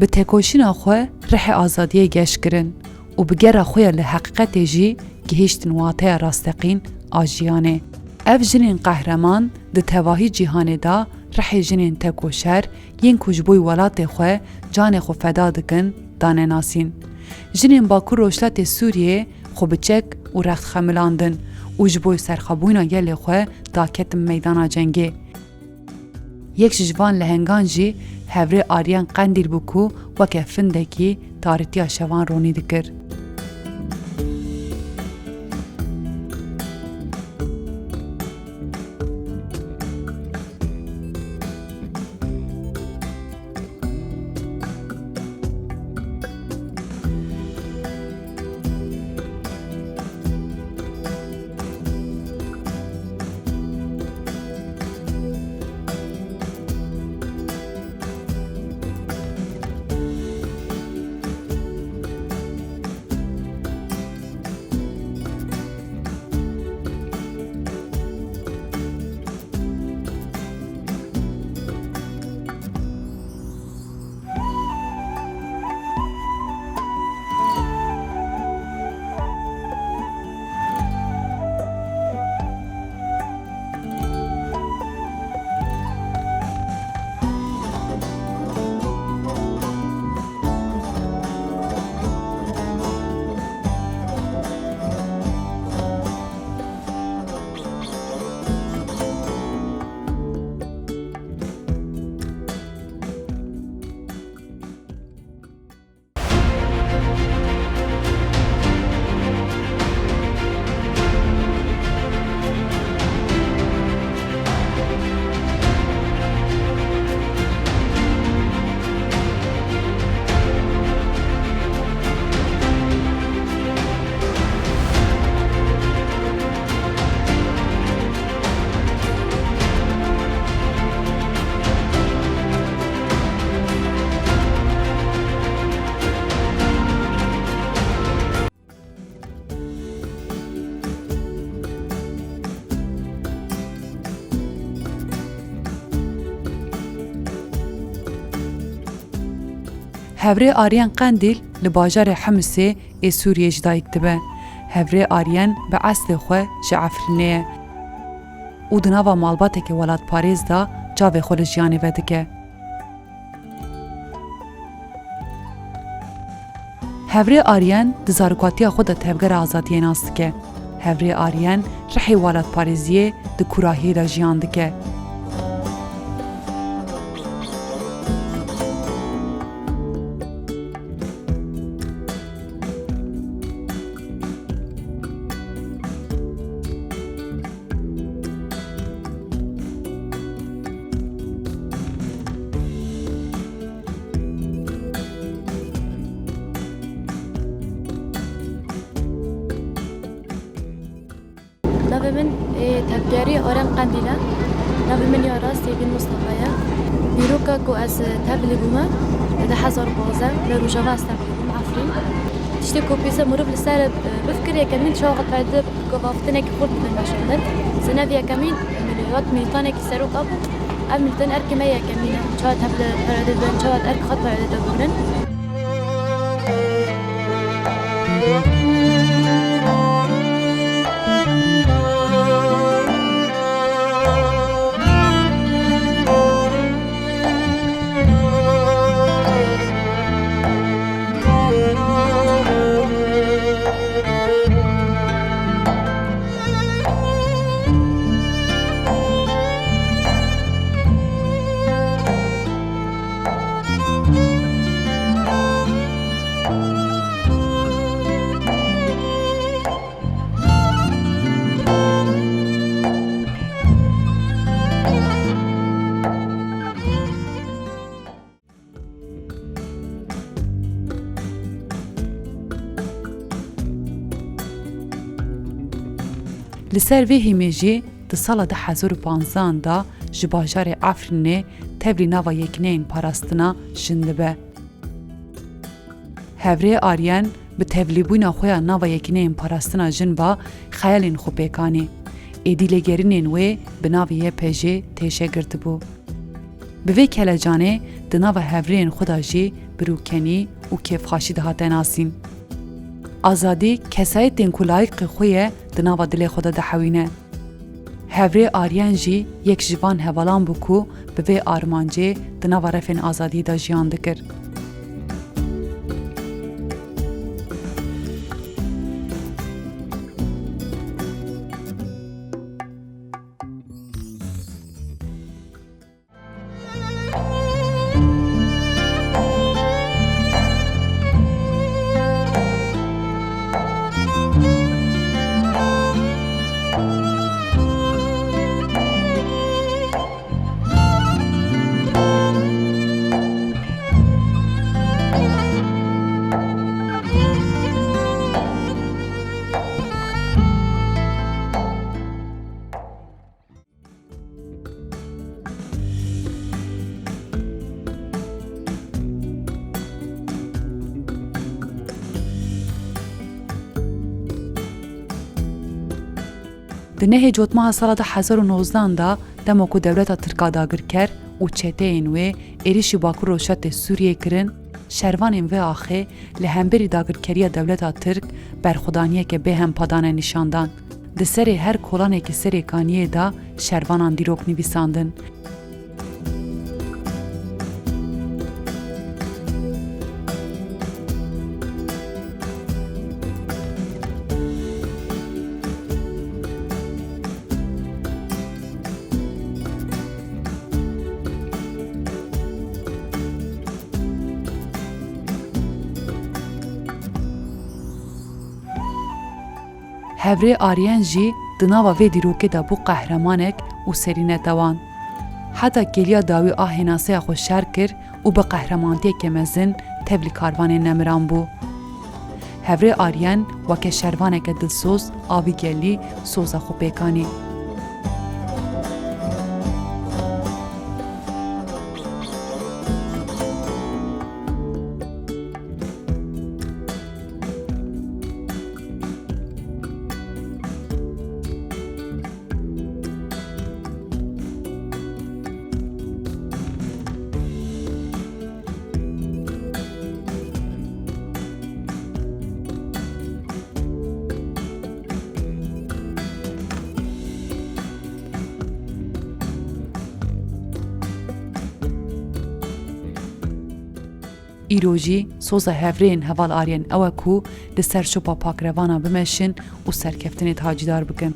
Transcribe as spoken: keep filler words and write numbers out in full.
Bi tekoşîna xwe rihê azadiyê geş kirin û bi gera xwe ya li heqîqetê jî gihîştin wateya rasteqîn a jiyanê. Ev jinên qehreman di tevahî cîhanê de rihê jinên tekoşer yên ku ji bo welatê xwe canê xwe feda dikin, dane nasîn. Jinên Bakur Rojhilatê Sûriyê xwe bi çek û rext xemilandin û ji bo serxwebûna gelê xwe daketin meydana cengê. Yek ji van lehengan jî Hevrê Aryen Qendîl bû ku weke findekî tarîtiya şevan ronî dikir. Hevrê Aryen Qendîl li bajarê Himisê ê Sûriyê ji dayik dibe. Hevrê Aryen bi eslê xwe ji Efrînê ye û di nava malbateke welatparêz de çavê xwe li jiyanê vedike. Hevrê Aryen di zarokatiya xwe de tevgera azadiyê nas dike. Hevrê Aryen rihê welatparêziyê di kûrahiyê de jiyan dike. Navê min ê tevgerî Aryen Qendîl e. Navê min ya rast Sêvîn Mustafa ye. Dîroka ku ez tevlî bûme, di hezar û pazdeh li Rojava ez tevlî bûm, Efrîn. Tiştê ku pêse mirov li ser, e, bifikire, yekemîn çawa xwe dipere di govaftinekî xurt dibin meşandin. Zinev yekemîn miliyat milîtanekî serok a bû. Ev milîtan erkê me yekemîn e. Çawa tevlî pere dibin, çawa erk xwe dipere dibin. Li ser vê hêmê jî di sala du hezar û panzdehan de ji bajarê Efrînê tevlî nava Yekîneyên Parastina Jin dibe. Hevrê Aryen bi tevlîbûna xwe ya nava Yekîneyên Parastina Jin ve xeyalên xwe pêk anî. Êdî lêgerînên wê bi navê Y P J têşe girtibû. Bi vê kelecanê di nava hevrêyên xwe de jî birûkenî û kêfxweşî dihate nasîn. Azadî kesayetên ku layîqê xwe ye di nava dilê xwe de dihewîne. Hevrê Aryen jî yek ji van hevalan bû ku bi vê armancê di nava refên azadiyê de jiyan dikir. Di nehê Cotmeha sala du hezar û nozdehan de, dema ku dewleta Tirk a dagirker û çeteyên wê êrîşî Bakur Rojhilatê Sûriyê kirin, şervanên vê axê li hemberî dagirkeriya dewleta Tirk berxwedaniyeke bêhempa dane nîşandan. Di serê her kolanekî serê kaniyê de şervanan dîrok nivîsandin. Hevrê Aryen jî di nava vê dîrokê de bû qehremanek û serî netewan. Heta kêliya dawî a hênaseya xwe şer kir û bi qehremantiyeke mezin tevlî karvanên nemiran bû. Hevrê Aryen weke şervaneke dilsoz a vî gelî soza xwe pêk anî. Îro jî soza hevrêyên heval Aryen ew e ku li ser şopa Pakrevana bimeşin û serkeftinê tacîdar bikin.